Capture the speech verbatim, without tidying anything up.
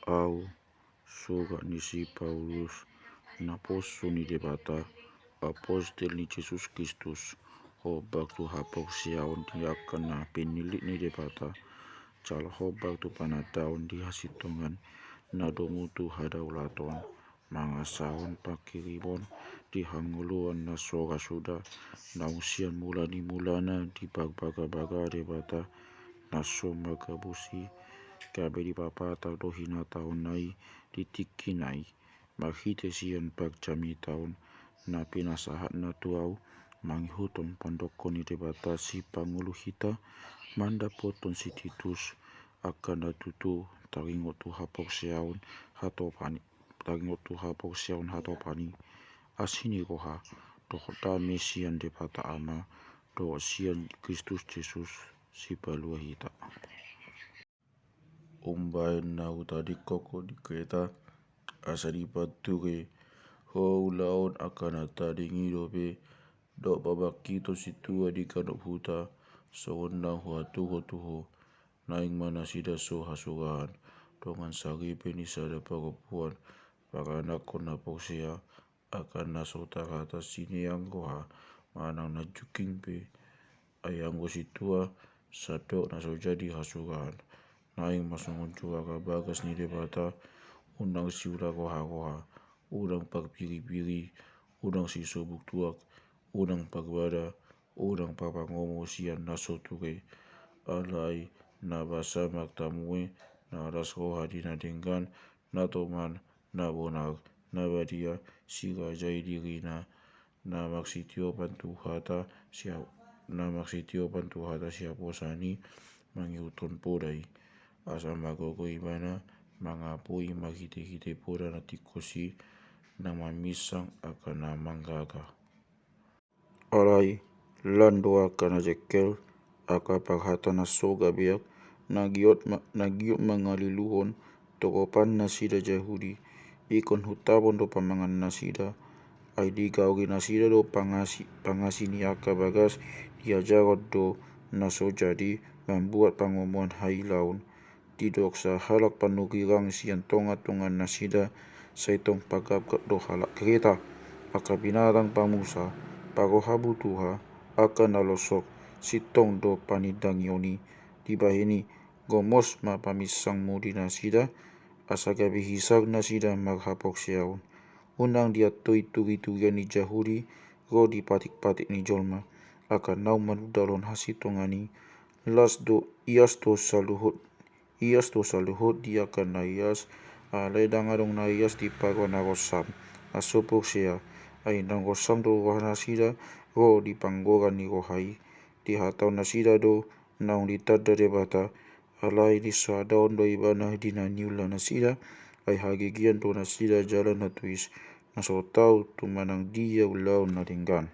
Ahu, sogot ni si Paulus, naposo ni Debata, apostel ni Jesus Kristus, hombar tu haporseaon di angka na pinillit ni Debata, jala hombar tu panandaon di hasintongan na domu tu hadaulaton, mangasahon panghirimon di hangoluan na so ra suda, naung sian mula ni mulana diparbagabaga Debata, na so manghapusi, gabe dipapatar do hinatahonna i di tingkina i, marhite sian parjamitaon na pinasahatna tu ahu, mangihuthon pandokhon ni Debata sipangolu hita, mandapothon si Titus, angka na tutu taringot tu haporseaon hatopan i, taringot tu haporseaon hatopan i, asi ni roha dohot dame sian Debata Ama dohot sian Kristus Jesus, Sipalua hita. Umbahen na hutadingkon ho di Kreta, asa dipanture ho ulaon angka na tading i dope, dohot pabangkiton sintua di ganup huta, songon na huaturhon tu ho. Naeng ma nasida so hasurahan, dongan saripe ni sada parompuan, paranakhon na porsea, angka na so tarhata sineang roha manang na jungking pe. Ai anggo sintua, sandok na so jadi hasurahan. Naeng ma songon juara bagas ni Debata, unang siula roharoha, unang parpiripiri, unang sisobuk tuak, unang parbada, unang parpangomo sian na so ture. Alai na basa martamue, na las roha di na denggan, na toman, na bonar, na badia, sirajai dirina, na marsitiopan tu hata sia-, na marsitiopan tu hata siaposan i, mangihuthon poda i. Asa margogo ibana, mangapoi marhitehite poda na tingkos i, na maminsang angka na manggaga. Alai, lan do angka na jengkel, angka parhata na so gabeak, na giot ma-, na giot mangaliluhon, togopan nasida Jahudi, ingkon huntapon do pamangan nasida, ai digaori nasida do pangasi, pangasi ni angka bagas, diajarhon do na so jadi mambuat pangomoan hailaon. Didok sahalak panungkirang sian tongatonga nasida, sai tong pagapgap do halak Kreta, angka binatang pamusa, parroha butuha, angka na losok, sintong do panindangion i. Dibahen i, gomos ma paminsangmu di nasida, asa gabe hisar nasida marhaporseaon. Unang diantoi turiturian ni Jahudi, ro di patikpatik ni jolma, angka naung manundalhon hasintongan i. Las do, ias do saluhut, ias do saluhut di angka na ias, alai ndang adong na ias di parroha na ronsam, na so porsea, ai naung ronsam do roha nasida, ro di panggoran ni roha i. Dihatahon nasida do, naung ditanda Debata, alai disoadahon do ibana di na niula nasida, ai hagigian do nasida jala na tuis, na so tau tu manang dia ulaon na denggan.